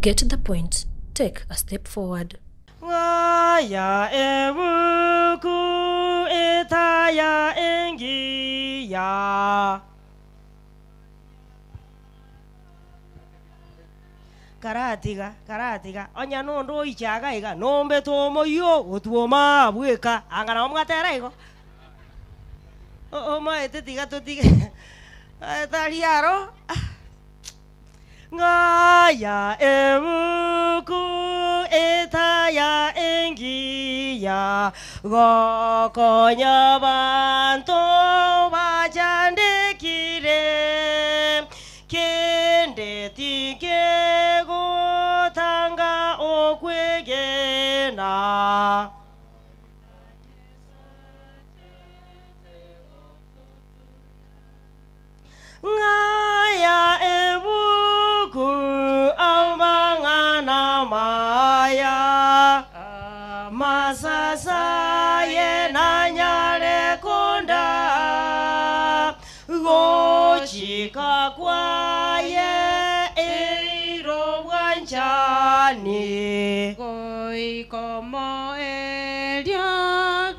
Get the point, take a step forward. Ng'aya ebuku etaya engiya. Karatiga, karatiga, onye nonde oiche iga iga, nombete omoyio gotwoma bweka, anga nabo mwatera igo. Omaete tiga totige tari aro. Ng'aya ebuku etaya engiya, gokonya abanto bachandekire, kende tikegotanga okwegena. Ng'aya ebuku amang'ana maya, amasasa aye nanyare kondaa, gochika kwaye eira obwanchani. Goika omoerio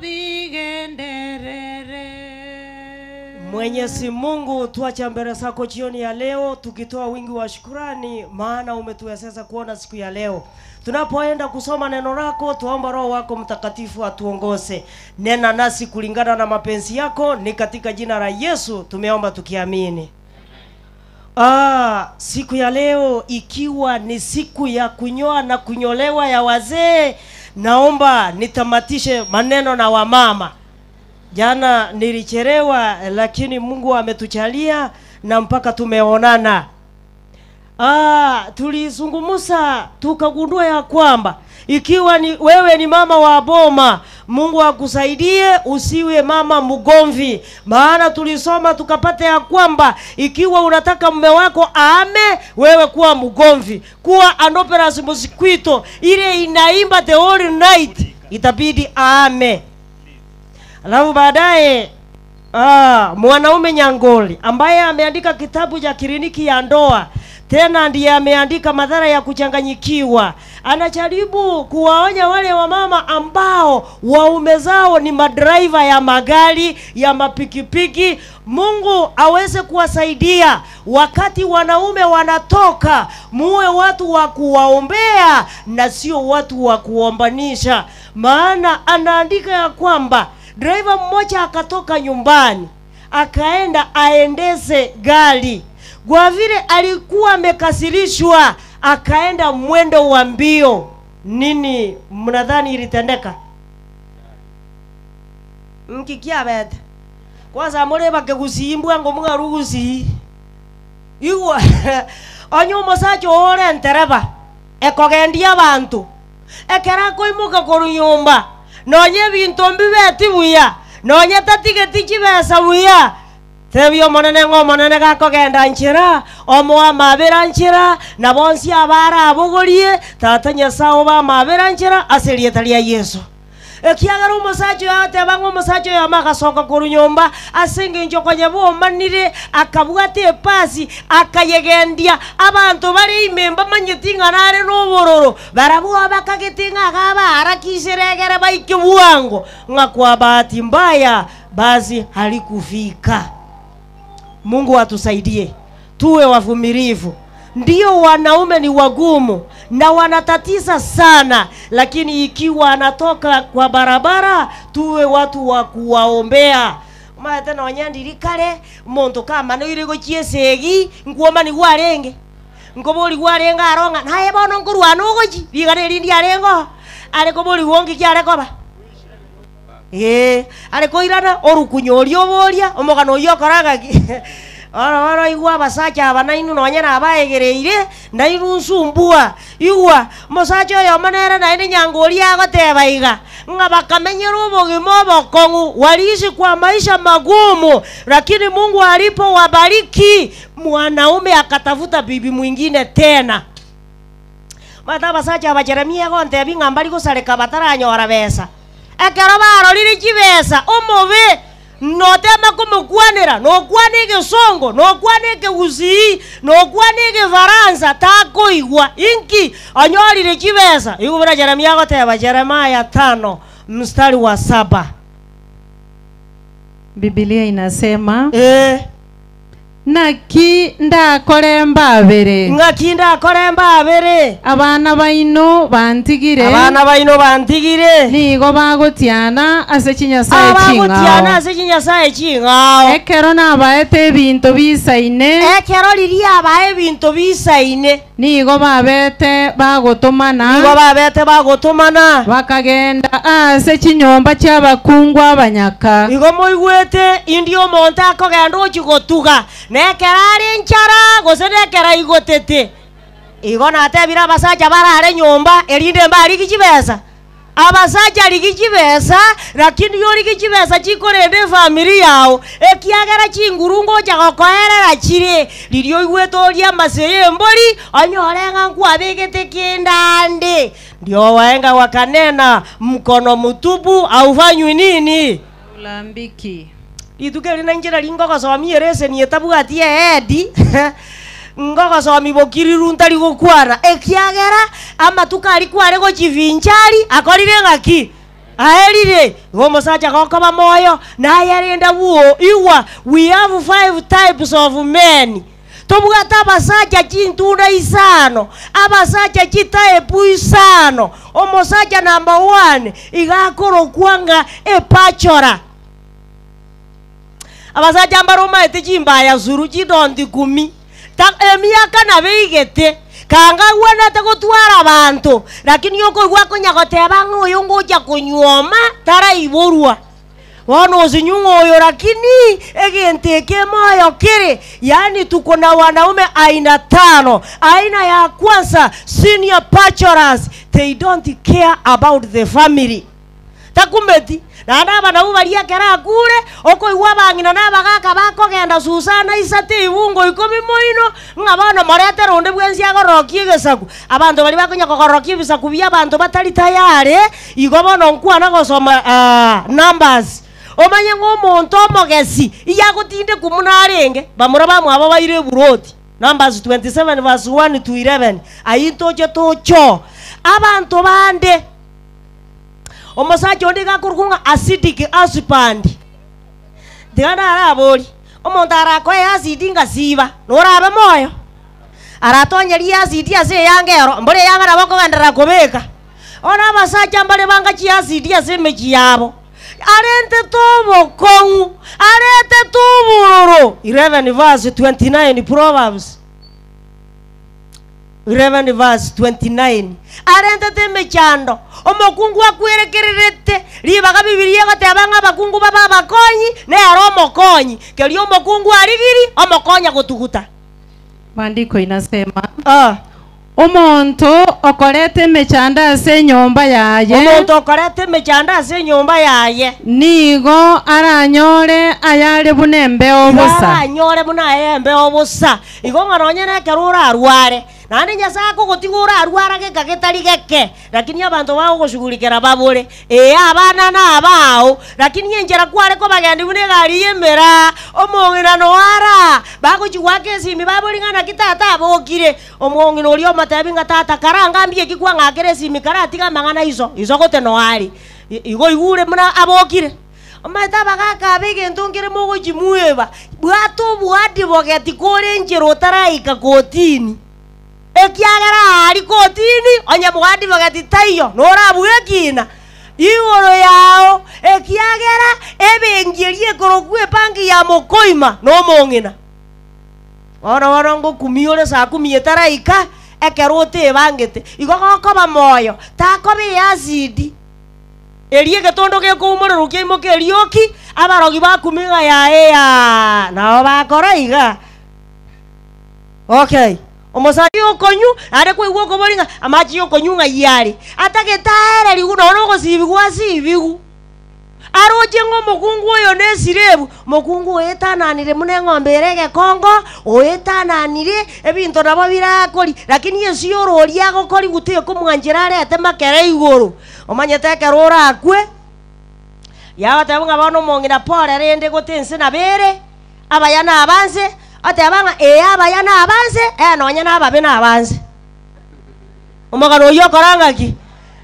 bigenderere. Mwenyezi Mungu, twacha mbele zako jioni ya leo tukitoa wingi wa shukurani, maana umetuwezesha kuona siku ya leo. Tunapoenda kusoma neno lako, tuomba Roho wako Mtakatifu atuongoze. Nena nasi kulingana na mapenzi yako, ni katika jina la Yesu tumeomba tukiamini. Siku ya leo ikiwa ni siku ya kunyoa na kunyolewa ya wazee, naomba nitamatishe maneno na wamama. Jana nilichelewa, lakini Mungu ametujalia na mpaka tumeonana. Tulizungumza tukagundua ya kwamba ikiwa ni wewe ni mama wa boma, Mungu akusaidie usiwe mama mgomvi. Maana tulisoma tukapata ya kwamba ikiwa unataka mume wako aame, wewe kuwa mgomvi, kuwa Anopheles mosquito ile inaimba the whole night, itabidi aame. Alafu baadaye mwanaume Nyangoli ambaye ameandika kitabu cha kliniki ya ndoa, tena ndiye ameandika madhara ya kuchanganyikiwa, anajaribu kuwaonya wale wamama ambao waume zao ni madriver ya magari, ya mapikipiki. Mungu aweze kuwasaidia wakati wanaume wanatoka, muwe watu wa kuwaombea na sio watu wa kuombanisha. Maana anaandika ya kwamba driver mmoja akatoka nyumbani akaenda aendeze gari, kwa vile alikuwa amekasirishwa akaenda mwendo wa mbio. Nini mnadhani ilitendeka? Mkikiabete kwanza mure bakegusii mbwango mwarugusii igwa onye omosacha ore entereba ekogendia abanto ekero akoimoka korwa nyomba, nonye ebinto mbibeti buya, nonye tatigeti chibesa buya, tebi omonene ng'a omonene gakogenda nchera, omoa amabera nchera, na bonsi abara abogorie, tata Nyasaye oba amabera nchera ase erieta ria Yeso. Ekiagera omosacha oyo ateba ng'a omosacha oyo amagasoka korwa nyomba ase engencho konya bomanire, akabwata epasi, akayegendia abanto bare ime mbamanyeti ng'a nare nobororo, barabwo bakagete ng'a iga baharakisire egere baike bwango, ng'a kwa bahati mbaya basi halikufika. Mungu atusaidie tuwe wavumilivu. Ndio wanaume ni wagumu na wanatatiza sana, lakini ikiwa anatoka kwa barabara tuwe watu wa kuwaombea. Maete nonya ndirikare omonto kamanoire gochia esegi nkwoma nigo arenge nkobori gwarenge aronga naye bono nkorwana ogochi rigana eri ndiarenge oo are kobori gwonki kiare koba are koirana orukunyo oria oboria omogano oyio okoraga ki Oro oro igwa abasacha aba nainwe nonya nabaegereire nainwe nsumbua igwa omosacha oyomo nere naende nyango oria agoteba iga ng'a bakamenyera obogima obokong'u, waliishi kwa maisha magumu, lakini Mungu alipowabariki mwanaume akatafuta bibi mwingine tena. Mata abasacha aba Jeremia agontebi ng'a mbari gosareka bataranyora besa, ekero barorire chibesa omobe Notema komokwanera, nokwana egesongo, nokwana ekegusii, nokwana egefaransa, takoigwa. Inki? Onyorire chibesa. Igo buna Jeremia agoteba, Jeremiah tano mstari wa saba. Bibilia inasema, Ee. Naki ndakore mbabere? Ng'aki ndakore mbabere? Abana baino bantigire. Abana baino bantigire. Nigo bagotiana ase chinyasae Abagotiana ching'ao. ase chinyasae ching'ao. Ekero nabaete ebinto biisaine. Ekero riria abae ebinto biisaine. Nigo babete bagotomana. Nigo babete bagotomana. Bakagenda aase chinyomba chi'abakungu abanyaka. Igo moigwete indi omonto akogenda ochia gotuga, nekero are enchara, gose nekero aigotete. Igo natebire abasacha barare nyomba, erinde mbarigie chibesa. Abasacha rigia chibesa, lakini origie chibesa chikorenda efamiri yao, ekiagera chinguru ngocha gokoerera chire. Riria oigwete orie amase y'embori, onyore ng'a nkwabegete kende ande. Ndio wahenga wakanena, mkono mtupu haufanywi nini? Haulambiki. Rituko eri nainche nari ngogosomia ereseni etabwati ehead, ngogosomia bokiriru ntari gokwana, ekiagera amatuko aria kware gochivinchari akorire ng'aki? Aerire. Igo omosacha gokoba moyo, naye rende buo, igwa, we have five types of men. Tobwate abasacha chintunda isano, abasacha chitype isano. Omosacha number one, iga akorokwa ng'a epachora. Abasacha mbare omaete chimbaya suru chidonti kumi, ta emiaka nabeigete, kanga agwenerete gotwara abanto, lakini okoigwa akonya goteba ng'a oyo ngocha konyuoma taraiborwa. Bono osinywe ng'a oyo lakini egento eke moyo kere, yaani tuko na wanaume aina tano. Aina ya kwanza, senior bachelors, they don't care about the family. Takumeti, naende aba nabwo baria ekero akure, okoigwa abang'ina na abagaaka bakogenda Susana isato ebungo ikomi moino, ng'a bono moretere onde bwensi agorokie egesaku. Abanto baria bakonya kogorokia ebisaku bi'abanto batari tayari, igo bono nkwana gosoma Numbers, omanye ng'a omonto omogesi iyagotindekwa buna arenge, bamura bamwabo baire eburoti. Numbers 27 verse 1 to 11, Ayio ntoche tochoo. Abanto bande. Omosacha onde iga akorokwa ng'a acidic husband. Tiga ndaraborie, omonto arakoe acid ngasiba, norabe moyo? Aratonyerie acid ase eyanga ero, mbori eyanga nabo okogenderera kobeka. Bono abasacha mbare banga chiacid ase emechie yabo, arentete obokong'u, aretete obororo. 11 verse 29 Proverbs. 11 verse 29 Arentete emechando, omokungu akwerekererete ribaga Bibilia egoteba ng'a abakungu babe abakonyi, nere omokonyi. Keria omokungu arigiri, omokonya gotuguta. Maandiko inasema, Ah. Omonto okoreta emechando ase enyomba yaye, Omonto okoreta emechando ase enyomba yaye, nigo aranyore ayare buna embeo igo bosa. aranyore buna aye embeo bosa. Igo ng'a nonye nekero orarware, naende Nyasae akogotiga orarware geka getari geke, lakini abanto bagogoshughulikera babore, Ee, abana nabao, lakini enchera kware kobagendia buna egari y'emeraa, omong'ina noara, bagochia goaka esimi babori ng'a naki tata abokire. Omong'ina oria omotebi ng'a tata karanga mbuya ki kwang'akera esimi karatiga amang'ana iso, iso gote noari. Igo oigure buna abokire. Omanyete abagaaka aba egento nkere mogochimweba, bwata oboadvocate kore enchera otaraika kotini, ekiagera aaria kotini onye boadvocate taiyo norabue ekina igoro yao, ekiagera ebenki eria ekorokwa ebank ya mokoima nomong'ina. Bono bono ngokumia ore saa kumi etaraika, ekero otebangete, igo gokoba moyo, takoba easidi. Erio egetondo gekoumorerwa kiaimoka erioki, abarogi bakumia ng'a yaye yaa, nao bakora iga. Okay, omosacha okonywa, naende kwaigwa okoboria ng'a amache yokonywa ng'ai are, atagete aererigwe nonya na ogosibigwa asibigwe. Aroche ng'a omokungu oyo nesirebu, omokungu oetananire buna eng'ombe ere egekongo, oetananire, ebinto nabo birakori, lakini esioro oria agokorigwa tekomwanchera arete makere igoro. Omanyete ekero orakwe, Yagoteba ng'a bono omong'ina pore rende gote ense nabo ere, abaya nabanse, oteba ng'a ee abaya nabanse, ee nonye nababe nabanse. Omogano oyio okora ng'aki?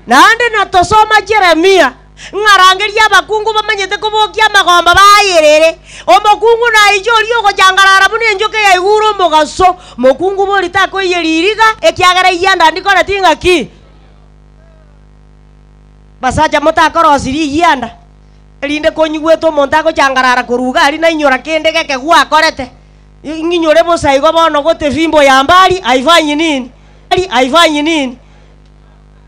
Naende natosoma Jeremia, ng'a rangeria abakungu bamanyete kobokia amagomba bayerere. Omokungu naiche oria ogochangarara buna enchoka eyaigure omogaso. Mokungu bori takoiyeria iriga, ekiagera eyianda ndikoreti ng'aki? Basacha motakorosi riyianda, erinde konyigwete omonto agochangarara korwa iga aria nainyora kende geke gwakorete, ng'inyore bosa igo bono gote fimbo ya mbali haifanyi nini? Haifanyi nini?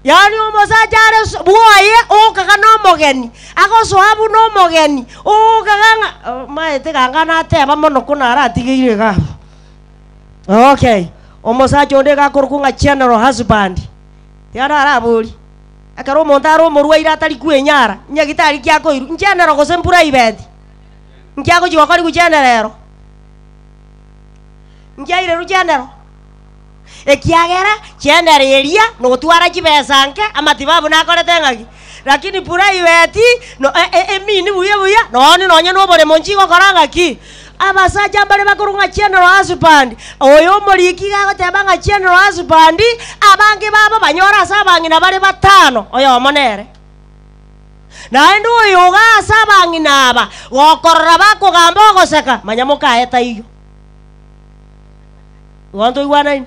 Yaani omosacha are so bwoye ogokaga na omogeni, agosoa buna omogeni, ogokaga ng'a omaete ganga nateba mono ko naratigeire iga abwo. Okay, omosacha onde iga akorokwa ng'a general husband, tiga naraborie, ekero omonto are omorwaire atari kwenyara, nyagitari ki akoirwa, ngeneral gose mprivate? Nki agochi gokorigwa general ero? Nki airerwe general? Ekiagera chienero eria notwara chibesa nke, amatibabu nakorete ng'aki? Lakini private no emini buya buya nonye nonye na oboremo nchigokora ng'aki? Abasacha mbare bakorwa ng'a general husband, oyo omoriki iga agoteba ng'a general husband, abange babo banyore ase abang'ina bare batano, oyomo nere. Naende oyo iga ase abang'ina aba, gokorora bakogamba ogoseka, manya mokaye taiyo. Igo ntoigwanaine?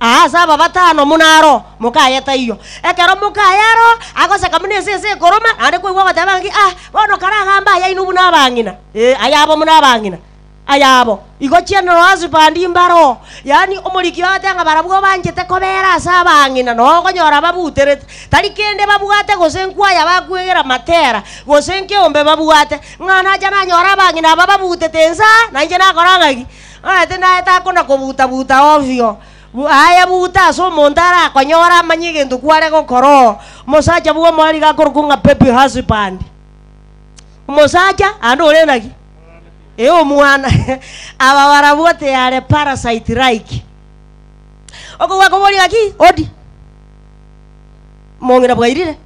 Aa ase aba batano muna aro, mokaye taiyo. Ekero mokaye aro, agoseka buna esese ekoroma, naende kwaigwa ogoteba ng'aki, ah, bono karagambe aya inwe buna abang'ina, ee, ayabo buna abang'ina, ayabo. Igo general husband mbaro, yaani omoriki oyo agoteba ng'a barabwo banchete kobera ase abang'ina, noo okonyora babuterete. Tari kende babwate gose nkwaya bakwegera matera, gose nkeombe babwate, ng'a nacha nanyora abang'ina aba babutete inse aa, nainche nakora ng'aki? Omanyete naye takona kobuta-buta ovyo, aye buta ase omonto arakonyore amanye egento kware gokora oo. Omosacha bw'omoerio iga akorokwa ng'a baby husband. Omosacha ande ore naki? Ee omwana. Aba barabwo they are parasite like. Okogwa koboria ng'aki? Odi. Omong'ina bwairire,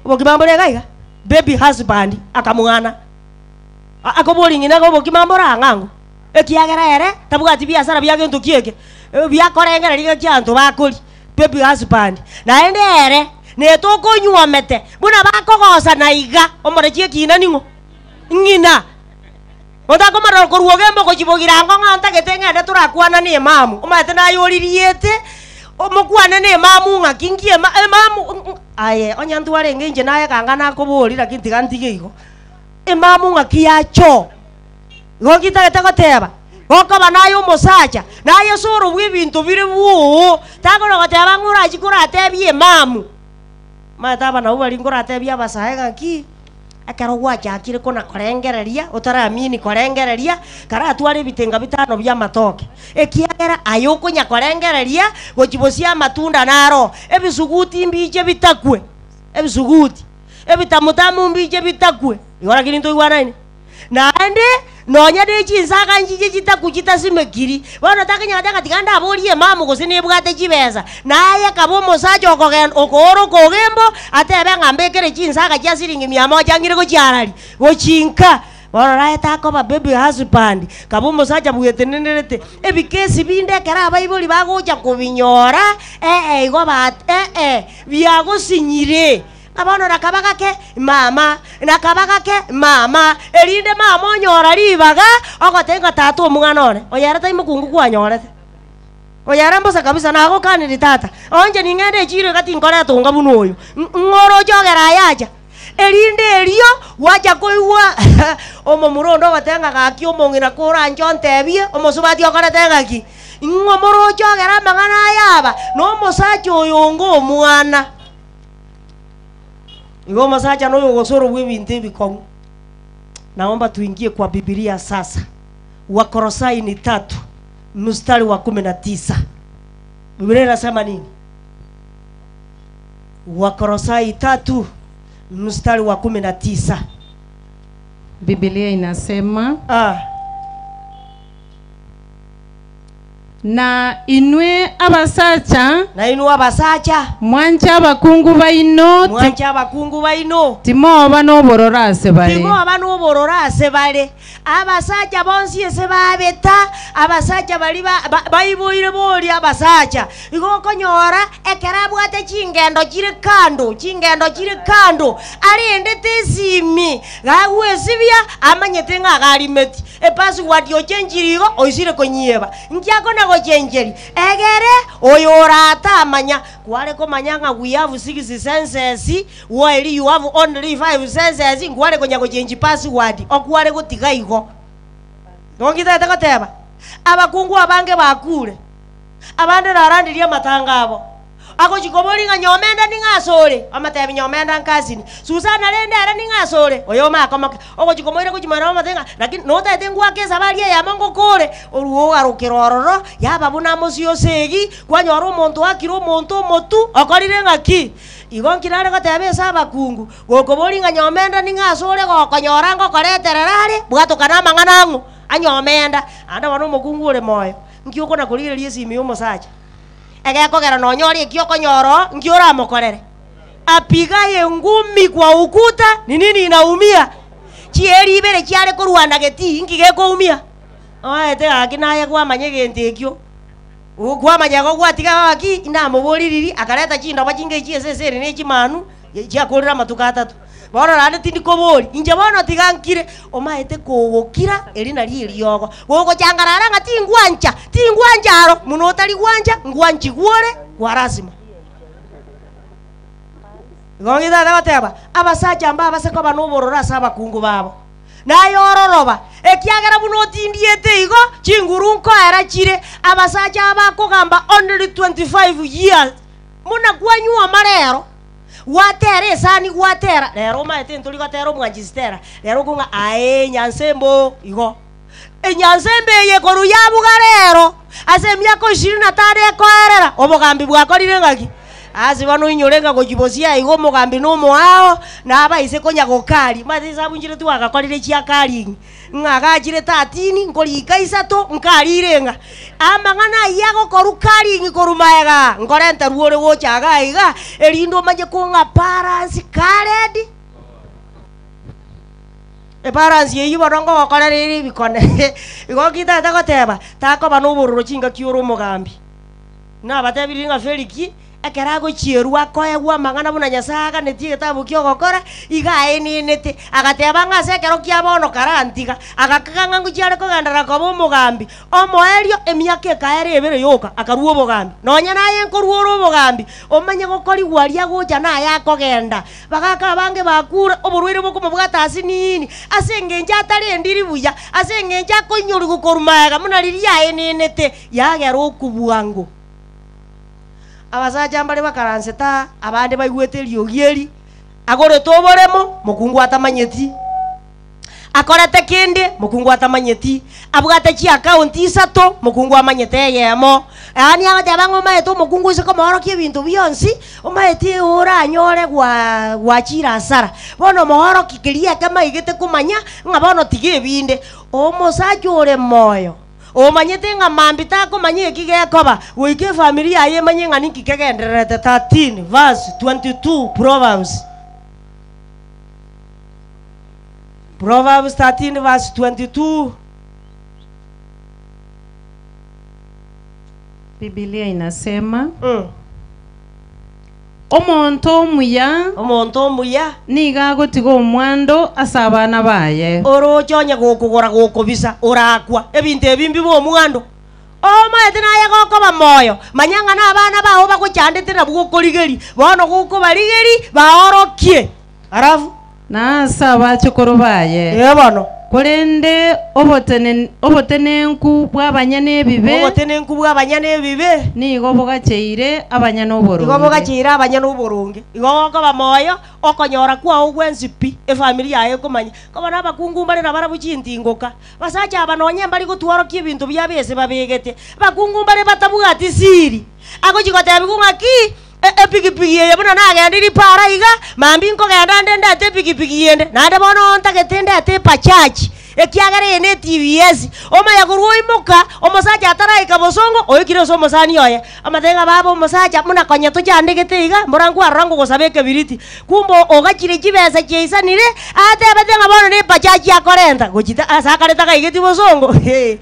obokima mbore iga iga, baby husband akamwana. Akoboria ng'ina iga obokima mbore ang'ang'u, ekiagera ere tabwati biasara bia gento ki eke, biakorengereria ng'aki abanto bakoria, baby husband. Naende ere netokonyuomete buna bakogosana iga, omorechi ekina ning'o? Ng'ina. Otakomarora korwa ogembe ogochia bogirango ng'a ntagete ng'ende torakwana na emamu, omanyete naye oririete, omokwane na emamu ng'aki nki ema emamu aye onye ntwarenge inche naye kanga nakoboria lakini tiga ntige igo. Emamu ng'aki yachoo. Igo nki ntagete goteba? Gokoba naye omosacha, naye soro bw'ebinto bire bwoo, takona goteba ng'a orachie koratebie emamu. Omanyete aba nabwo baria nkoratebie abasae ng'aki, ekero gwachakire kona korengereria, otaramini korengereria, karatware ebitenga bitano bi'amatoke, ekiagera aye okonya korengereria gochia bosia amatunda naro, ebisuguti mbiche bitakwe, ebisuguti. Ebitamutamu mbiche bitakwe. Igo lakini ntoigwanaine. Naende nonya ne chinsaga nchiche chitakwe chitasimekiri. Bono takonyara goteba ng'a tiga ndaborie emamu gose nebwate chibesa. Naye kaba omosacha okogenda okooroka ogembo, atebe ng'a mbekere chinsaga chia siringi mia moja ng'ire gochiarari, gochinka. Bono naye takoba baby husband, kaba omosacha bwetenenerete. Ebikesi binde ekero abaibori bagocha kobinyora, ee igo bat ee biagosinyire. Ng'a bono nakaba gake, mama, nakaba gake, mama, erinde mama onyora ribaga ogoteba ng'a tata omwana one, oyo ere tai mokungu kwanyorete. Oyo ere mbosa kabisa, nagokaniri tata, onche ning'ende echiro iga tinkoreta onga buna oyo, ng'oroche ogera aya acha. Erinde erio gwacha koigwa omomura onde ogoteba ng'a gaki omong'ina koranche ontebie, omosubati okorete ng'aki? Ing'o moroche ogere amang'ana aya aba, na omosacha oyo onga omwana. Igo omosacha noyo ogosorobwa ebinto ebikong'u. Naomba tuingie kwa Bibilia sasa. Wakolosai ni tatu mstari wa kumi na tisa. Bibilia inasema nini? Wakolosai tatu mstari wa kumi na tisa. Biblia inasema Ah. Na inwe abasacha. Na inwe abasacha. Mwanche abakungu baino. Mwanche abakungu baino. Timoba nobororo ase bare. Timoba nobororo ase bare. Abasacha bonsi ase babeta, abasacha baria baiboire boria abasacha. Igo okonyora ekero abwate chingendo chire kando, chingendo chire kando, arendete esimi, gagwesibia amanyete ng'a agarimeti. Epasiwadi ochenchiri igo, oisire konyieba. Nki akona gochencheria? Egere oyo oratamanya. Kware komanya ng'a we have six senses, while you have only five senses, nkware konya gochenchi password, okware gotiga igo. Nigo ngitagete goteba, abakungu abange bakure, abande narandirie amatanga abo. Agochia koboria ng'a nyomenda ning'o asore, omotebi nyomenda nkasini. Susana rende ere ning'o asore, oyo omakomoke. Ogochia komoira gochia moino omotebi ng'a lakini notagete ngwake esabari eyemo ngokore, orue ogarokere ororo, yaba buna mosio osegi, kwanyora omonto oakire omonto omotu, okorire ng'aki? Igo nki nare goteba ase abakungu, gokoboria ng'a nyomenda ning'o asore gokonyora ngokoreterera are, bwatokana amang'ana ang'o anyomenda. Naende bono omokungu ore moyo, nki okona korigereria esimi ya omosacha? Egekogera nonyore eki okonyora oo, nki oramokorere? Apigaye ngumi kwa ukuta, ni nini inaumia? Chieri ibere chiare korwana getii, nki gekoumia? Oete gaki naye kwamanya egento ekio. Kwamanya igo gwatiga gaki, inamoborie riria, akareta chindoba chinga echi ase eseri ne chimanu, chiakorire amatuko atato. Bono naende tindi koboria, inche bono tiga nkire, omaete kogokira, eri nario eriogo. Gogochangarara ng'a tingwancha, tingwancha aro, buna otari gwancha, ngwanchigwe ore kwa lasima. Igo ng'itete goteba, abasacha mbabase koba nobororo ase abakungu babo. Naye ororoba, ekiagera buna otindiete igo, chinguru nkoera chire, abasacha aba bakogamba only 25 years, buna kwanyuoma rero, gwatera esani gwatera, rero omanyete ntori gotera omwanchi Stella, rero okong'a aye nyansembo igo. Enyansembo eye korwa yabuga rero, ase emiaka ishirini na tano ekoerera, obogambi bwakorire ng'aki? Ase bono oinyore ng'a gochia bosio aiga omogambi nomoao, na abaise konya gokaria. Omanyete chisabu nchire twagakorire chia carrying, ng'a agachire tatini, nkorika isato, nkarire ng'a amang'ana ayio agokorwa carrying korwa magega aa, nkorenterwa ore gocha iga iga, erinde omanye kong'a balance carried. Ebalansi eyio bono ngogokorera ere ebikone. Igo nki tata goteba, takoba nobororo chingaki ore omogambi. Nabatebirie ng'a Feliki, ekero agochierwa akoegwa amang'ana buna Nyasae aganetie egetabu ki'ogokora, iga aenenete, agateba ng'a ase ekero kia bono karantiga, agakaga ng'a ngochia are kogenderera koba omogambi. Omoerio emiaka ekaera ebere yoka, akarua obogambi. Nonya naye nkorua ore obogambi, omanye gokorigwa aria agocha naye akogenda. Bagaaka abange bakure, oborwaire bokomobwata ase niini, ase engencho atarendiri buya, ase engencho akoinyorigwa korwa magega buna riria aenenete, yagera okwo bwango. Abasacha mbare bakaransete aa, abande baigwete eriogi eri, agorete oboremo, mokungu atamanyeti. Akorete kende, mokungu atamanyeti. Abwate chiakaunti isato, mokungu amanyete eyemo. Yaani agoteba ng'a omaete omokungu ase komoorokia ebinto bionsi, omaete oranyore gwa gwachire hasara. Bono mooroki keria ekemo aigete komanya, ng'a bono tiga ebinde. Omosacha ore moyo, omanyete ng'a mambia takomanya eki gekoba, goika efamiri yaye emanye ng'a ninki kegendererete 13 verse 22 Proverbs. Proverbs 13 verse 22. Biblia inasema, Mm. Omonto omuya Omonto omuya nigo agotiga omwando ase abana baye. oroche onye gokogora gokobisa orakwa ebinto ebi mbibe omwando. Omaete naye gokoba moyo, manya ng'a nabana bao bagochandete nabwo okorigeria, bono gokobarigeria baorokie. Alafu. Na ase abachokoro baye. Ee bono. Korende obotenen obotenenku bw'abanyene ebibe. Obotenenku bw'abanyene ebibe. Nigo bogacheire abanyene oboronge. Nigo bogacheire abanyene oboronge. Igo gokoba moyo, okonyora kwao gwensi pi, efamiri yaye ekomanya. Koba nabakungu mbare nabarabwo chintingoka. Basacha aba nonye mbari gotworokia ebinto biabo ase babegete. Abakungu mbare batabwati siri. Agochia gotebigwa ng'aki, Epigipigi eye buna nagendirie ripara iga, mambia nkogenda nde ndete epigipigi ende, naende bono ntagete ndete ebajaji. Ekiagera eye ne TBS. Omanya korwa oimoka, omosacha ataraika bosongo, oikire ase omosani oye. Omotebie ng'a baba omosacha, buna konya tochandegete iga, mbora nkwarora ngogosaba ekebiriti. Kumbe ogachire chibesa chiaisanire, atebete ng'a bono ne ebajaji akorenta, gochia ta ase akare tagaigeti bosongo hee.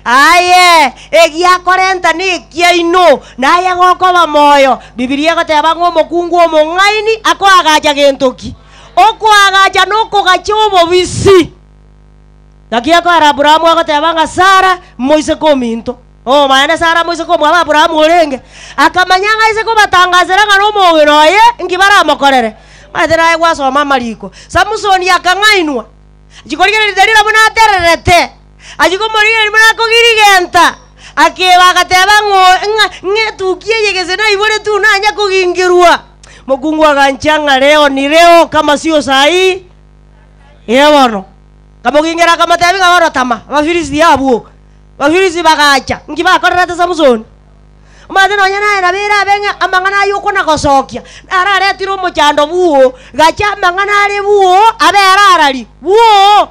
Aye, egiakorenta nekiaino, naye gokoba moyo. Bibilia egoteba ng'a omokungu omong'aini akoagacha gento ki? Okoagacha nokogacha obobisi. Naki ekoera Aburaamu agoteba ng'a Sara moiseke ominto. Omaene Sara moiseke omwabo Aburaamu orenge, akamanya ng'a aise kobatangasera ng'a nomong'ina oye, inki baramokorere? Omanyete naye gwasoma amariko. Samusoni akang'ainwa, achia korigereria Delila buna atererete, achia komorigereria buna akogirigenta, akeba agateba ng'o ng'a ng'a etukia eye gese naiboretwe nanya kogingerwa. Mokungu aganchia ng'a leo ni leo kama sio sai. Ee bono. Akamogingera akamotebia ng'a bono tama, Abafilisti abwo. Abafilisti bagacha, inki bakorerete Samusoni? Omanyete nonya naye nabo erabe ng'a amang'ana ayio okona gosokia, nararetire omochando bwoo, gacha amang'ana are bwoo, abere arari bwoo.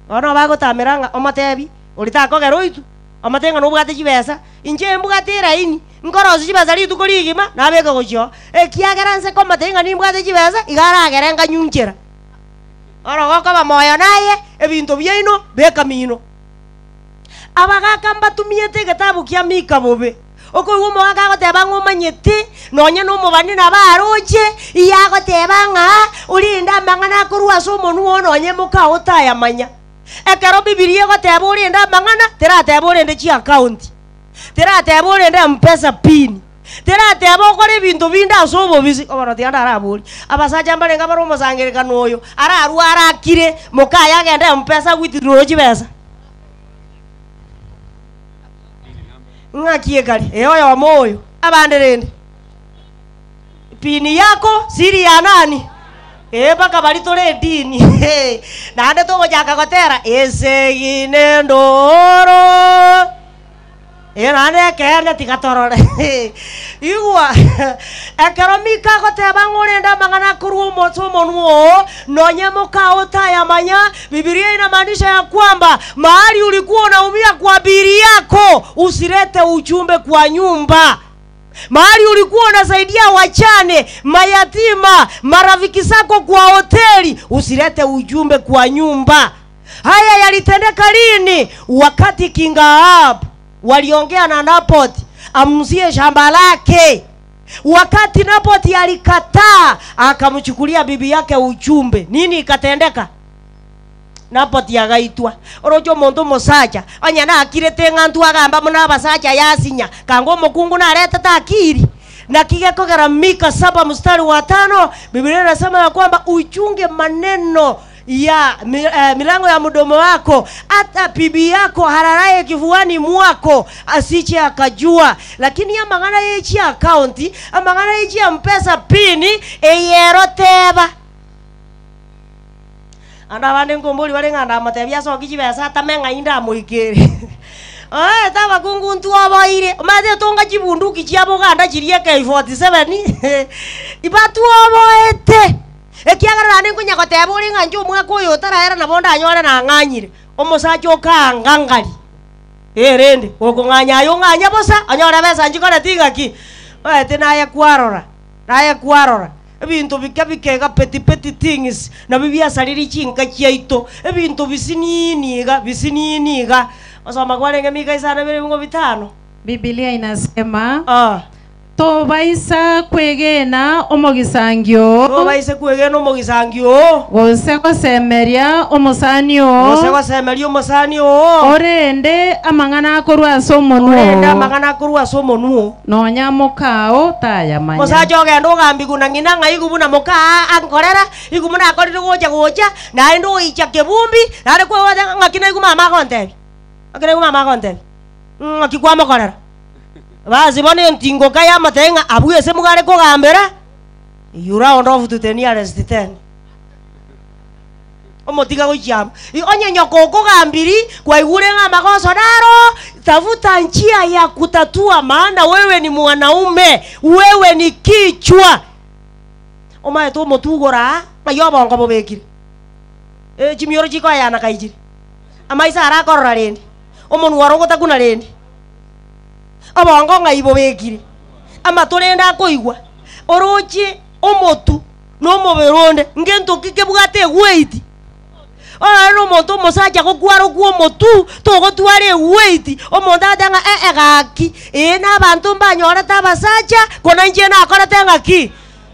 Bono bagotamera ng'a omotebi, oria takogera oitwe, omotebie ng'a nobwate chibesa, inche mbwate eraini, nkorosia chibesa rituko rigima, nabeke gochia oo, ekiagera nse komotebia ng'a nimbwate chibesa, iga aragere nganyunchera. Bono gokoba moyo naye, ebinto biaino beka mino. Abagaaka mbatumiete egetabu kia Mika bobe. Okoigwa omogaka agoteba ng'a omanyete, nonya nomobani nabo aroche, iye agoteba ng'a orende amang'ana akorwa ase omonwa oo nonya mokao otayamanya. Ekero Bibilia egoteba orende amang'ana, terateba orende chiakaunti, terateba orende Mpesa pin, terateba okore ebinto binde ase obobisi. Bono tiga ndaraborie, abasacha mbarenge abare omosangererekano oyo, ararwe arakire, mokaye agende Mpesa agwitirirwe chibesa? Ng'aki ekare? Ee, oyomo oyo. Abande rende? Pini yako siri ya nani? Ee, mpaka baria tore edini. Naende togochaka gotera esegi nendoro. Ee, naende ekeene tiga torore. Igwa, ekero Mika agoteba ng'a orende amang'ana akorwa omonto omonwa oo, nonye mokao otayamanya, Bibilia inamaanisha ya kwamba mahali ulikuwa unaumia kwa bili yako, usilete ujumbe kwa nyumba. Mahali ulikuwa unasaidia wachane, mayatima, marafiki zako kwa hoteli, usilete ujumbe kwa nyumba. Haya yalitendeka lini? Wakati King Ahab waliongea na Naboth amzie shamba lake. Wakati Naboth alikataa, akamchukulia bibi yake ujumbe. Nini ikatendeka? Naboth agaitwa. Oroche omonto omosacha, onye nakirete ng'a ntwe agamba buna abasacha yasinya, kanga omokungu naretete akiri. Naki gekogera Mika saba mstari wa tano, Biblia inasema ya kwamba uchunge maneno ya mi, eh, milango ya mdomo wako, hata bibi yako hararaye kifuani mwako asiche akajua. Lakini amang'ana ye chiakaunti, amang'ana ye chiampesa pini, eyero teba. Ande abande nkombori bare ng'a ndamotebia asokie chibesa atame ng'ai ndamoikere. Oete abakungu ntwoboire, omanyete tonga chibunduki chia Buganda chiria AK47, ibatwoboete. Ekiagera naende nkonya goteba ore ng'a inche omwaka oyo otaraera nabo ndanyore nang'anyire. Omosacha okaanga ngari, ee rende, gokong'anya aye ong'anye bosa, onyore besa nchikoreti ng'aki? Oete naye kwarora, naye kwarora, ebinto bike bike iga petty petty things, nabio biasaririe chinka chiaito, ebinto bisinini iga, bisinini iga. Gosoma kwarenge mika isano ibere ebingo bitano. Bibilia inasema, Ah. Tobaisa kwegena omogisangio oo. Tobaise kwegena omogisangio oo. Gose gosemeria omosani oo. Gose gosemeria omosani oo. Orende amang'ana akorwa ase omonwa oo. Orende amang'ana akorwa ase omonwa oo. Nonya mokao tayamanya. Omosacha ogenda ogambigwa na ng'ina ng'a igo buna moka ankorera, igo buna akorire gocha gocha, naende oicha kebumbi, naende kwegoteba ng'a ng'aki naigwe mama agontebia, ng'aki naigwe mama agontebia, ng'aki kwamokorera. Basi bono entingoka yamotebia ng'a abwo ase mugare kogambera, you round off to the nearest ten. Omotiga gochia amo. I- Onye nyoko okogambiri, kwaigure ng'a amagoso naro, tafuta njia ya kutatua maana wewe ni mwanaume, wewe ni kichwa. Omanyete omotwe igoro aa, ng'ai obongo bobekire? Eh, chimioro chikoyana kai chire. Amaiso aro akorora rende, omonwa oro ogotakuna rende, obongo ng'ai bobekire, amato rende akoigwa, oroche omotu na omobere onde, ngento ki kebwate egweti? Orore na omonto omosacha gokwarokwa omotu, togotwara egweti, omonto agoteeba ng'a ee gaki, ee na abanto mbanyorete abasacha, kona inche nakorete ng'aki?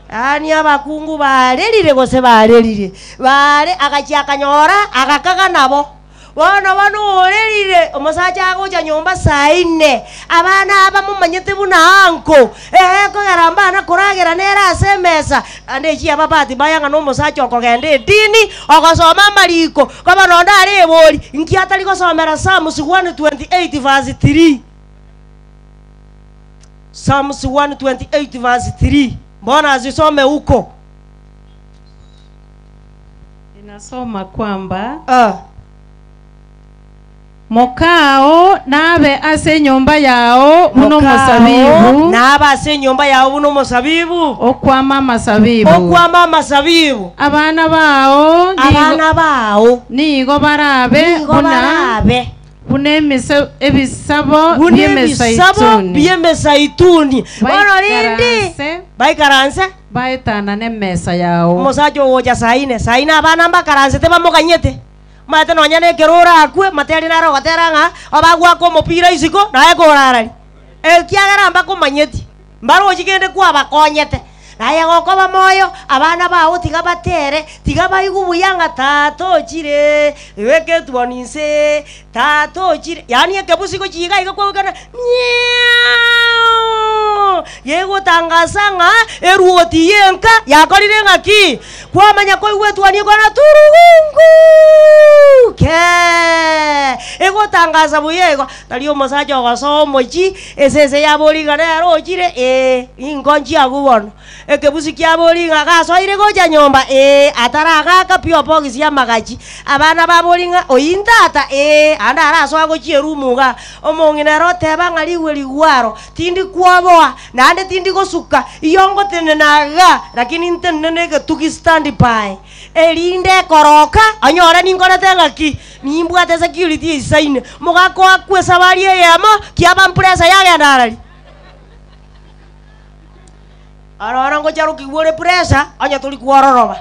Yaani abakungu barerire gose barerire, bare agachia akanyora agakaga nabo. Bono bono orerire, omosacha agocha nyomba saa inne, abana aba momanyete buna anko, ee kogera mbana koragera nere ase emesa, naende echi aba bahati mbaya ng'a nomosacha okogenda edini, ogosoma amariko, koba nonde are ebori, inki atari gosomera Psalms 128 verse 3. Psalms 128 verse 3, mbona azisome huko. Inasoma kwamba, Ah. Mokao nabe ase enyomba yao buna Mokao omosabibu, nabe ase enyomba yao buna omosabibu, okwama amasabibu. okwama amasabibu. Abana bao nigo, Abana bao nigo barabe nigo buna barabe buna emise ebisabo buna ebisabo bi'emesaituni. bi'emesaituni. Bono rende Baikaranse baikaranse baetanane emesa yao. omosacha ogocha saa ine, saa ine abana mbakaransete bamoganyete. Omanyete nonya na ekero orakwe, materi naro ogotera ng'a obagoaka omopira isiko naye korarari. Ekiagera mbakomanyeti, mbarochi kende kwabakonyete. Naye gokoba moyo, abana bao tiga batere, tiga baigwe buya ng'a tata ochire, beka etuoni inse, tata ochire. Yaani ekebusi gochia iga iga kwagokana miaaauu, gegotangasa ng'a eruoti y'enka yakorire ng'aki? Kwamanya koigwa etuoni ekwana turugungu kee, egotangasa buya igo. Tari omosacha ogosoa omochie, esese yaboria ng'a nere ochire, ee, ninko nchiagwo bono. Ekebusi kiaboria ng'a gasoire gocha nyomba, ee, ataragaka pi obogisi amagachi. Abana baboria ng'a oyio ntata, ee, ande arasoa gochia erumu igaa. Omong'ina ere oteba ng'a rigwe rigwaro, tindi kwoboa, naende tindi gosuka, iyo ngotenena igaa, lakini ntenene na egetugi stand by. Erinde ekoroka, onyore ninkorete ng'aki? Nimbwate security eisaine. Mogaka oakwe esabari eyemo, kiaba mpresa yagenda arari. Ororo ngocharokiwa ore pressure, onye tori kwororoba.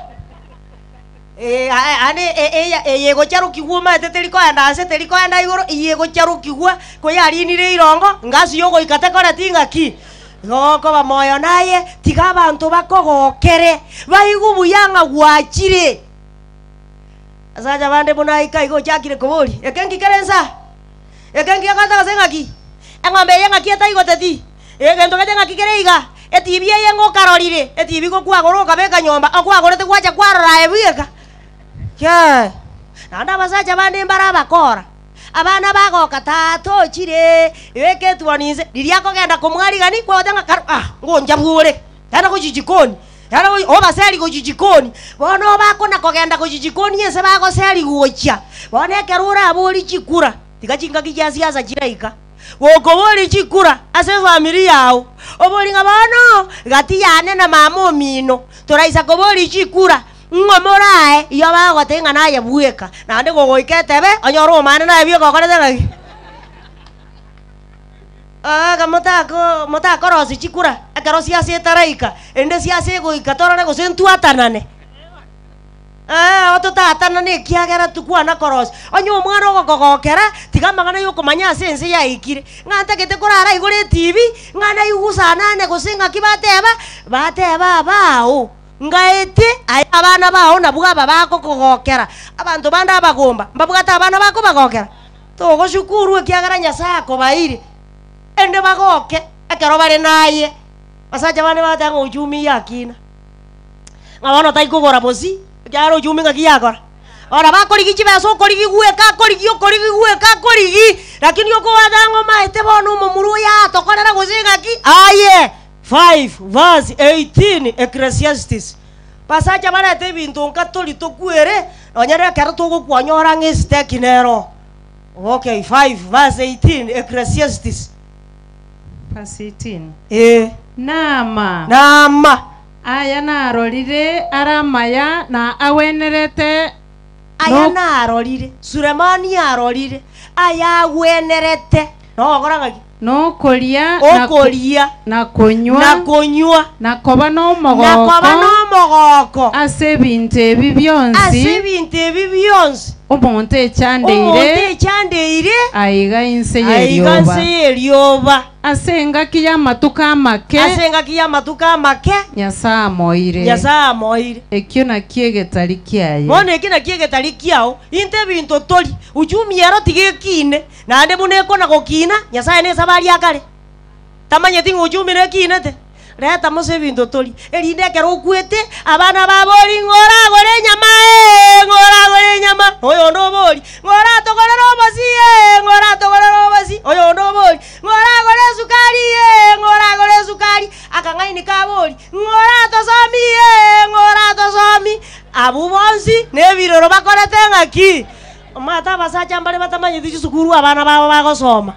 Eh, aande eya eye egocharokigwa omanyete teri koenda ase teri koenda igoro, eyio egocharokigwa koyarinire irongo, ngasi yogoika tekoreti ng'aki? Igo okoba moyo naye, tiga abanto bakogokere, baigwe buya ng'a gwachire. Asacha bande buna aika iga ochakire koboria, Eke nki kere nsa? Eke nki gekorete gose ng'aki? Eng'ombe eye ng'aki etaigoteti? Egento gete ng'aki kere iga? Etibi eye ng'okarorire, etibi gokwagora okabeka nyomba, okwagorete gwacha kwarora aye bweka. Kiee! Naende abasacha bande mbare abakora, abana bagoka tata ochire, beka etuoni inse, riria akogenda komwarigani, kwagoteba ng'a karo ah, ngonchabwa ore, genda gochia jikoni, genda gochia obaseri gochia jikoni. Bono bakona kogenda gochia jikoni ase bagoseri gochia, bono ekero oraborie chikura, tiga chingaki chia siasa chiraika. Gokoboria chikura ase efamiri yao, oborie ng'a bono gati yane na mama omino toraisa koboria chikura, ng'o morae? Iyo bagogotebia ng'a naye bweka, naende gogoika etebe onyore omane naye bweka okorete ng'aki? Aaga motako motakorosia chikura ekero siasa etaraika, erinde siasa egoika torore gose ntwatanane. Ee, ototaatanane ekiagera tikwana korosia. Onye omwana ogokogokera, tiga amang'ana y'okomanya ase ense yaikire, ng'a ntagete korara igoro etibi, ng'a naigusanane gose ng'aki bateba, bateba abao, ng'aete aye abana bao nabwo aba bagokogokera. Abanto bande abagomba, mbabwate abana bakobagokera? Togoshukuru ekiagera Nyasae akobaeire, erinde bagoke ekero bare naye. Abasacha bande bagateba ng'a uchumi yakina. Ng'a bono tai kogora bosi, ekiagera ochumi ng'aki yakora? Bono bakorigia chibesa okorigi gweka akorigi okorigi gweka akorigi, lakini okobwata ng'a omaete bono omomura oyo atokorera gose ng'aki, aye! 5 verse 18 Ecclesiastes. Basacha barete ebinto nka tori tokwere, nonye na ekero togokwanyora ng'a esiteki nero. Okay, 5 verse 18 Ecclesiastes. Verse 18. Ee. Naama. Naama. Aya narorire are amaya na agwenerete. Aya No- narorire, Sulemani arorire, aya agwenerete. Nogokora ng'aki? Nokoria na ko- Okoria na konywa na konywa na koba na koba nomogoko nomogoko ase ebinto ebi ase bionsi ebinto ebi bionsi omonto omonto echandeire echandeire aiga inse aiga y'erioba. nse y'erioba. Ase engaki y'amatuko amake Ase engaki y'amatuko amake Nyasae amoire. Nyasae amoire. Ekio nakio egetari kiaye. Bono eki nakio egetari kiao, inte ebinto tori, uchumi ero tiga ekine, naende buna ekona gokina, Nyasae nesabari akare. Tamanyeti ng'a uchumi nekinete? Reta mose ebinto tori, erinde ekero okwete, abana babori ng'a oragore enyama ee, ng'a oragore enyama, na oyonde obori, ng'a oratogorere obosi ee, ng'a oratogorere obosi, oyonde obori, ng'a oragore esukari ee, ng'a oragore esukari, akang'aini kabori, ng'a oratosomi ee, ng'a oratosomi. Abwo bonsi nebirero bakorete ng'aki? Omanyete abasacha mbare batamanyeti chisukuru abana babo bagosoma.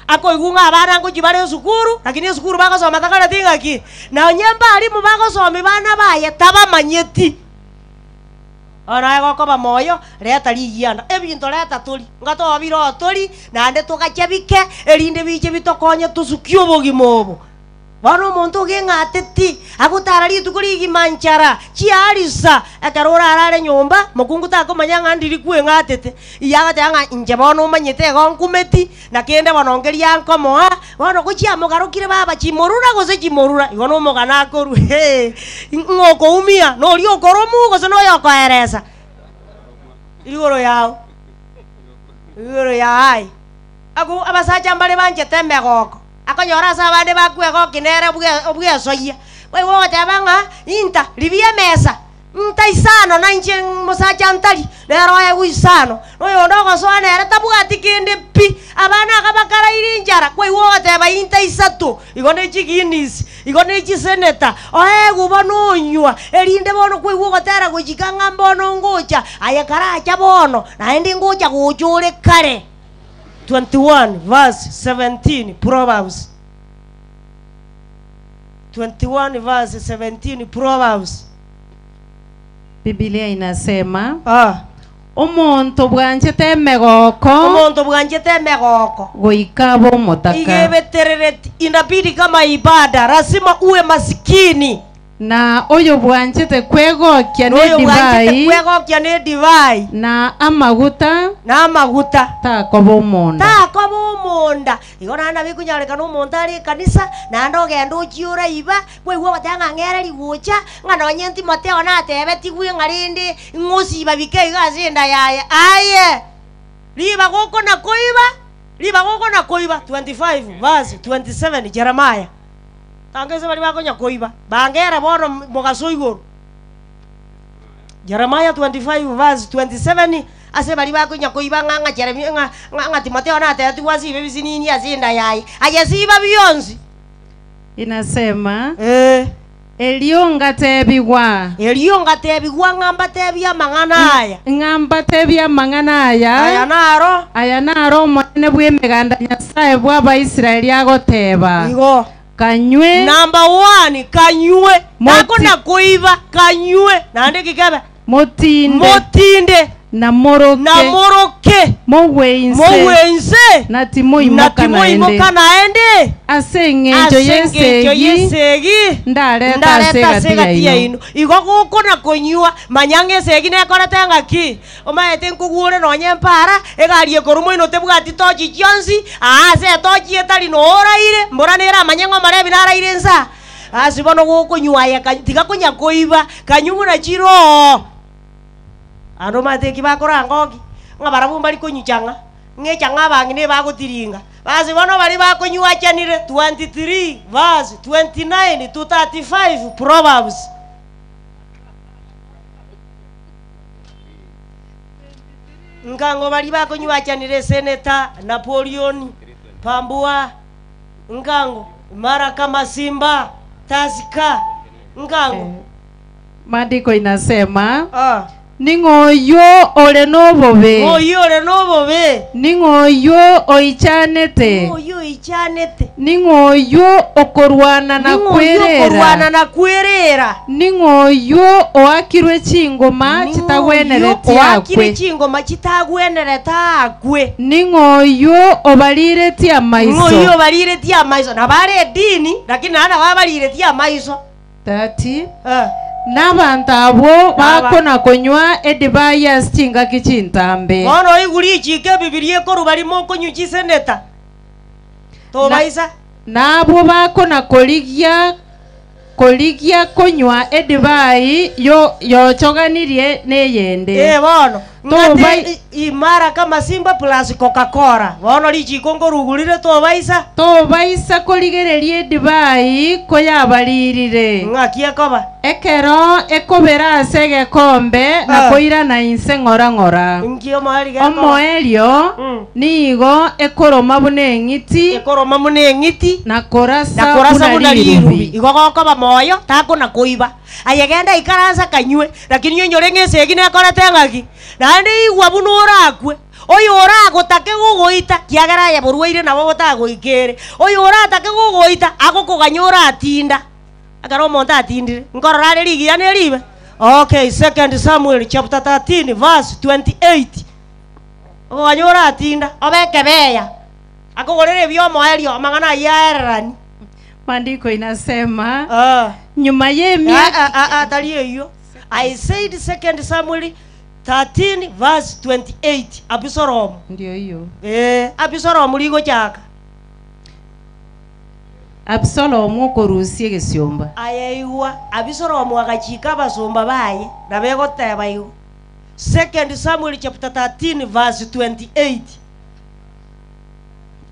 Akoigwa ng'a abana ngochia bare esukuru, lakini esukuru bagosoma takoreti ng'aki? Nonye mbarimu bagosomia bana baye tabamanyeti. Bono aye gokoba moyo, reta rigianda, ebinto reta tori, ngatoa bire oo tori, naende togache bike, erinde biche bitokonye tosukie obogima obo. Bono omonto ogeng'ateti, agotara rituko rigima nchara, chiarisa, ekero orarare nyomba, mokungu takomanya ng'a ndiri kweng'atete. Iye agoteba ng'a inche bono omanyete igo nkumeti, na kende bono nkeria nkomoa, bono gochiamogarokire baba chimorura gose chimorura, igo nomogano akorwa hee, ng'a okoumia, noria okoromu gose noyo okoeresa? Igoro yao, igoro yao aye. Abwo abasacha mbare banchete emegoko. Akonyora ase abande bakwegokia nere obwesoyia. Boigo ogoteba ng'a inta ribia emesa, nta isano na inche mosacha ntari, nere oegwe isano. Na oyonde ogosoa nere tabwati kende pi. Abana aka bakaraire enchara, kwaigwa ogoteba inta isato, igo ne chiguineas, igo ne chiseneta, oegwe bono onywa, erinde bono kwaigwa ogotera gochika ng'a mbono ngocha, aye karacha bono, naende ngocha gocha ore kare. 21 verse 17 Proverbs 21 verse 17 Proverbs. Biblia inasema, Ah. Omonto bwanchete emegoko Omonto bwanchete emegoko goika abe omotaka. iga ebeterereti, inabidi kama ibada, lazima uwe masikini. Na oyobwanchete kwegokia Na oyobwanchete nedivai kwegokia nedivai na amaguta na amaguta takoba omonda. Takoba omonda. Igo naende nabo ekonyarekana omonto are ekanisa, naende ogende ochie oraiba, kwaigwa ogoteba ng'a ng'ere rigocha, ng'a nonye Timotheo natebetigwe ng'a rende ng'osiba bike iga ase enda yaye. Aye! Ribaga okona koiba, ribaga okona koiba, 25 verse 27 Jeremiah. Tanga ase baria bakonya koiba, bangere bono mogaso igoro. Jeremiah 25 verse 27 Ase baria bakonya koiba ng'a ng'a Jeremia ng'a ng'a ng'a Timotheo natebetigwe asibe ebisinini ase enda yaye, aye siba bionsi. Inasema, Ee. Erio ngatebigwa. Erio ngatebigwa ng'a mbatebie amang'ana aya. Ng'a mbatebie amang'ana aya. Aya naro. Aya naro Omonene bw'Emeganda Nyasae bw'Abaisraeli agoteba, Igo. Kanywe. Number one, kanywe. Moti. Takona koiba, kanywe. Naende ki kebe? Motinde. Motinde. Na moroke. Na moroke. Mogwe inse. Mogwe inse. Na timoimoka Na timoimoka naende. naende. Ase engencho Ase engencho y'esegi y'esegi ndarete ase ndarete ase egati egati yaino. yaino. Igo gokona konywa, manya ng'a esegi nekorete ng'aki? Omanyete nkogwore nonye mpara, egari ekorwa moino tebwati tochi chionsi, aa ase etochi etari noo oraire, mbora nere amanye ng'a omorebi naraire nsa. Ase bono gokonywa aye kanywa, tiga konya koiba, kanywa buna chiroo. Naende omanyete eki bakorangoki, ng'a barabwo mbari konywa chang'a, ng'a echang'a abang'ina ebagotiringa. Basi bono baria bakonywachanire, 23 verse 29 to 35 Proverbs. Nkang'o baria bakonywachanire Eseneta, Napoleon, Pambua, Nkang'o, Mara kama Simba, Tusker, Nkang'o. Maandiko inasema, Ah. Ning'o oyio ore nobobe? Ng'o oyio ore nobobe? Ning'o oyio oichanete? Ning'o oyio oichanete? Ning'o oyio okorwana na Ning'o oyio okorwana kwerera? na kwerera? Ning'o oyio oakirwe chingoma Ning'o oyio chitagwenereti oakire akwe? chingoma chitagwenerete akwe? Ning'o oyio obariretie Ng'o oyio amaiso? obariretie amaiso? Nabo are edini, lakini naende nabo abariretie amaiso. 30 Eh. Nabanto abwo Naba- bakona-konywa edivai ase chingaki chintambe. Bono oigwe richiiko ebibiria ekorwa barimo okonywa chiseneta. Tobaisa. Na abwo bakona-korigia korigia konywa edivai yo- yochoganirie neyende. Ee bono, Tobai- ng'ate imara kama simba plus Coca-Cola. Bono richiiko nkorugurire tobaisa. Tobaisa korigereria edivai koyabaririre. Ng'aki ekoba? Ekero ekobera ase egekombe na Ah. koirana inse ng'ora ng'ora. Inki omoerio gekoba? Omoerio Mm. nigo ekoroma buna eng'iti Ekoroma buna eng'iti na korasa na korasa buna buna rirubi. rirubi. Igo gokoba moyo takona koiba. Aye genda ikaransa kanywe, lakini onyore ng'a esegi nekorete ng'aki. Naende igwa buna orakwe, oyo oragotake gogoita, kiagera aye borwaire nabo botagoikere. Oyo oratake gogoita, agokoganya oratinda. Ekero omonto atindire, nkorora are rigiya ne ribe. Okay, Second Samuel chapter 13 verse 28. Okoganya oratinda, obe ekebeya, akogorere ebi'omoerio, amang'ana ayio aererani. Maandiko inasema Ah. nyuma y'emiaka Ah, ah, ah, tari eyio. I said Second Samuel 13 verse 28. Abisalomu. Ndio hiyo. Eh, Abisalomu rigochaka. Abisalomu okorusia egesiomba. Aye igwa, Abisalomu agachika abasomba baye, nabo egoteba igo. Second Samuel chapter 13 verse 28.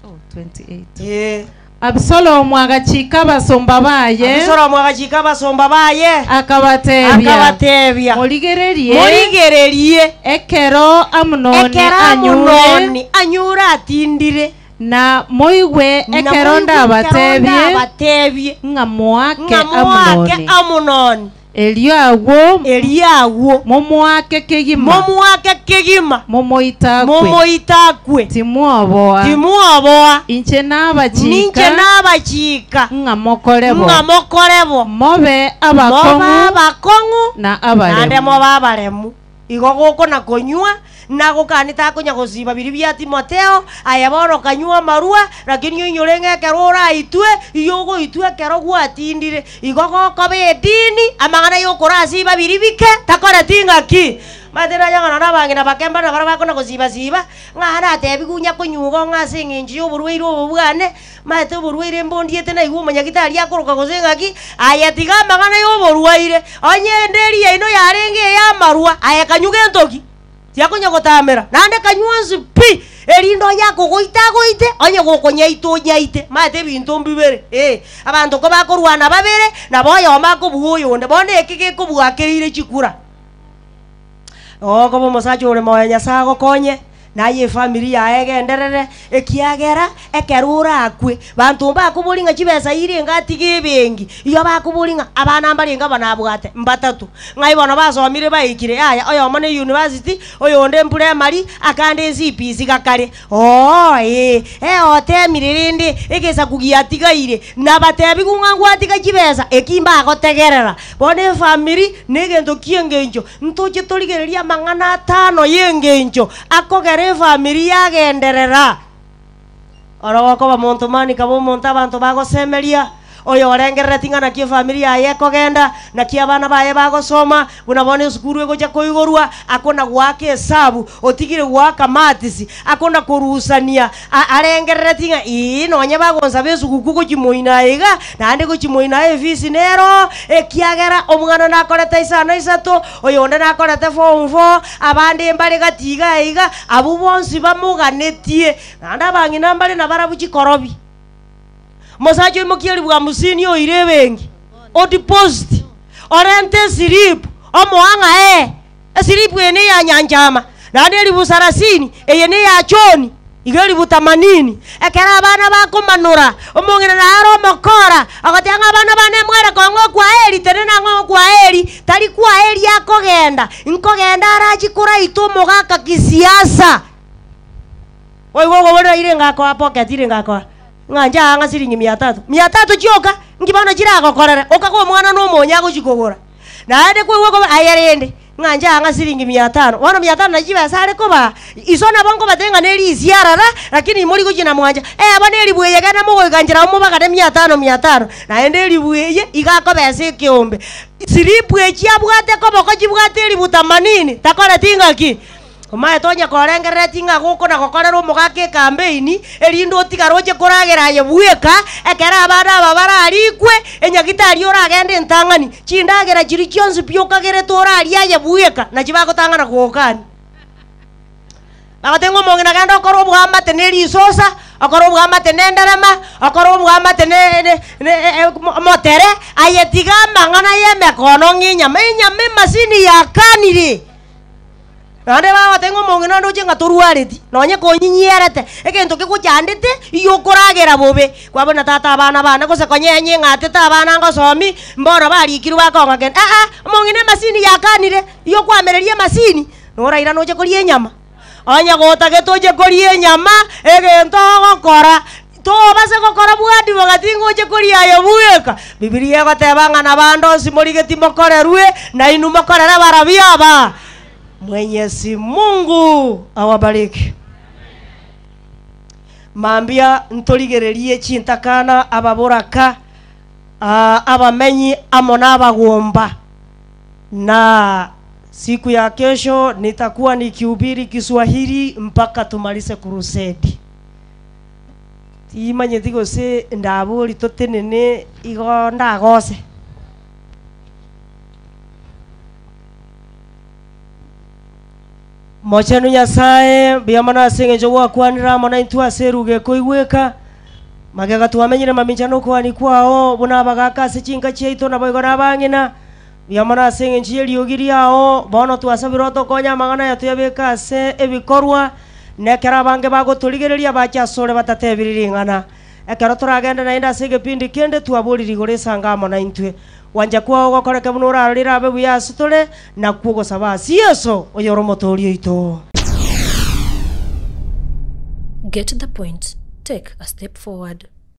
Oh, 28. Eh. Abisalomu agachika abasomba baye. Abisalomu agachika abasomba baye. Akabatebia. Akabatebia. Morigererie. Morigererie. Ekero Amunoni Ekero anyure. Amunoni anyure atindire. Na moigwe Na ekero moigwe ekero ndabatebie. ndabatebie. Ng'a moake Ng'a moake Amunoni. Amunoni. Erio agwo. Erio agwo. Momoake kegima. Momoake kegima. Momoite akwe. Momoite akwe. Timwoboa. Timwoboa. Inche nabachika. Ninche nabachika. Ng'a mokore bo. Ng'a mokore bo. Mobe abakong'u. Mobe abakong'u. Na abaremu. Naende mobe abaremu. Igo gokona konywa, na gokani takonya gosiba biria bia Timotheo, aye bono kanywa amarua, lakini oinyore ng'a ekero oraitwe, igo ogoitwa ekero gwatindire. Igo gokoba edini, amang'ana y'okorasiba biria bike, takoreti ng'aki? Omanyete nanyang'ana na abang'ina bake mbare nabaria bakona gosiba siba, ng'a natebigwe onya konywa igo ng'a ase eng'encho y'oborwaire obo bwane, Omanyete oborwaire mbondiete naigwe omonyagitari akoroka gose ng'aki, aye tiga amang'ana y'oborwaire, onye enderi yaino yarenge ey'amarwa, aye kanywa gento ki? Tiakonya gotamera, naende kanywa onsi pi, erinde onye akogoita agoite, onye gokonyaita onyaite. Omanyete ebinto mbibere, eh, abanto kobakorwana babere, nabo oyomo akobua oyonde, bono eke gekobua keire chikura. Okoba omosacha ore moyo Nyasae agokonye, na aye efamiri yaye egenderere, ekiagera ekero orakwe, banto mbakobori ng'a chibesa irenge atige ebenki, igo bakobori ng'a abana mbarenge aba nabwate, mbatato, ng'ai bono basomire baikire, yaya oyomo ne university, oyonde mprimary, akande ecpc gakare. Oo, ee, ee otemire rende egesaku giatigaire, nabatebigwe ng'a ngwatiga chibesa, eki mbagotegerera. Bono efamiri negento ki'engencho, ntoche torigererie amang'ana atano y'engencho akogera efamiri yagenderera. Oro gokoba monto mani kaba omonto abanto bagosemeria, oyorengerereti ng'a naki efamiri yaye ekogenda, naki abana baye bagosoma, buna bono esukuru egocha koigorwa, akona goaka esabu, otigire goaka matisi, akona korusania, a- arengerereti ng'a ii nonye bagonsaba esuguku gochia moino aye iga, naende gochia moino aye efisi nero, ekiagera omwana nakorete isano isato, oyonde nakorete form four, abande mbare gati iga iga, abwo bonsi bamoganetie. Naende abang'ina mbare nabarabwo chikorobi. Omosacha oimokie elifu hamsini oire ebenki, odeposit, orente eslip, omoa ng'a ee, eslip eye neya Nyanchama, naende elifu sarasini, eye neya John, iga elifu tamanini. Ekero abana bakomanora, omong'ina naye are omokora, ogoteba ng'a abana bane mwere kong'a okwaeri, tenena ng'a okwaeri, tari. kwaye eria akogenda, nkogenda arachie koraita omogaka kisiasa. Oigwe okoborera ire ngakoa pocket ire ngakoa ng'a nche aa ng'a siringi mia tatu. Mia tatu chioka, nki bono chiragokorere? Okaga omwana na omonyo agochia kogora. Naende kwaigwa okoba aye rende, ng'a nche aa ng'a siringi mia tano. Bono mia tano nachi chibesa are kobaa, iso nabo nkobatebia ng'a ne risiarara, lakini mori gochia na mwancha. Eba ne eribu eye genda mogoika nchera abwo mobagane mia tano mia tano. Naende eribu eye iga akobesa ekeombe. Siripu echi abwate koboko chibwate eribu themanini, takoreti ng'aki? Omaete onye korengereretie ng'a gokona gokorera omogaka ekambeini, erinde otigare oche koragera aye bweka, ekero abana aba bararikwe, enyagitari oragende entang'ani, chindagera chiria chionsi pi okagerete orarie aye bweka, nachi bagotang'ana kogokania. Bagoteba ng'a omong'ina genda okore oboamate ne risosa, okore oboamate ne enderema, okore oboamate ne ne ne omotere, aye tiga amang'ana y'emekono ng'a enyama, enyama emasini yakanire. Naende bagoteba ng'a omong'ina onde oche ng'a torwareti, nonye konyinyierete, egento kegochandete, iywo okoragera bobe. Kwabuna tata abana bane gose konyenye ing'atete abana ngosomi, mbono barikirwe bakong'a kende, aa, omong'ina emasini yakanire, iywo okwamereria emasini, norairane oche koria enyama. Onye gotagete oche koria enyama, egento ogokora, tobase gokora bwadi bogati ng'a oche koria aye bweka. Bibilia egoteba ng'a nabande onsi morigeti mokorerwe, nainwe mokorere barabwo aba. Mwenyezi Mungu awabariki. Mambia ntorigererie chintakana ababoraka, abamenyi amo nabagomba. Na siku ya kesho nitakuwa nikihubiri Kiswahili mpaka tumalize crusade. Timanyeti gose ndabori totenene igo ndagose. Mochenu Nyasae, mbuya mono ase engencho gwakwanire amo naintwe ase eruga ekoigweka. Magega twamenyire mamincha nokoani kwao, buna abagaaka ase chinka chiaito naboigo nabang'ina. Mbuya mono ase engencho y'eriogi riao, bono twasabire otokonye amang'ana aya toyabeke ase ebikorwa, na ekero abange bagotorigereria bache asore batatebiri ring'ana. Ekero toragende naende ase egepindi kende, twaborire igoro esango amo naintwe. Gwancha kwao gokoreke buna orarorire abe buya ase tore, nakwo ogosaba ase Yeso, oyore Omotooria oito. Get the point, take a step forward.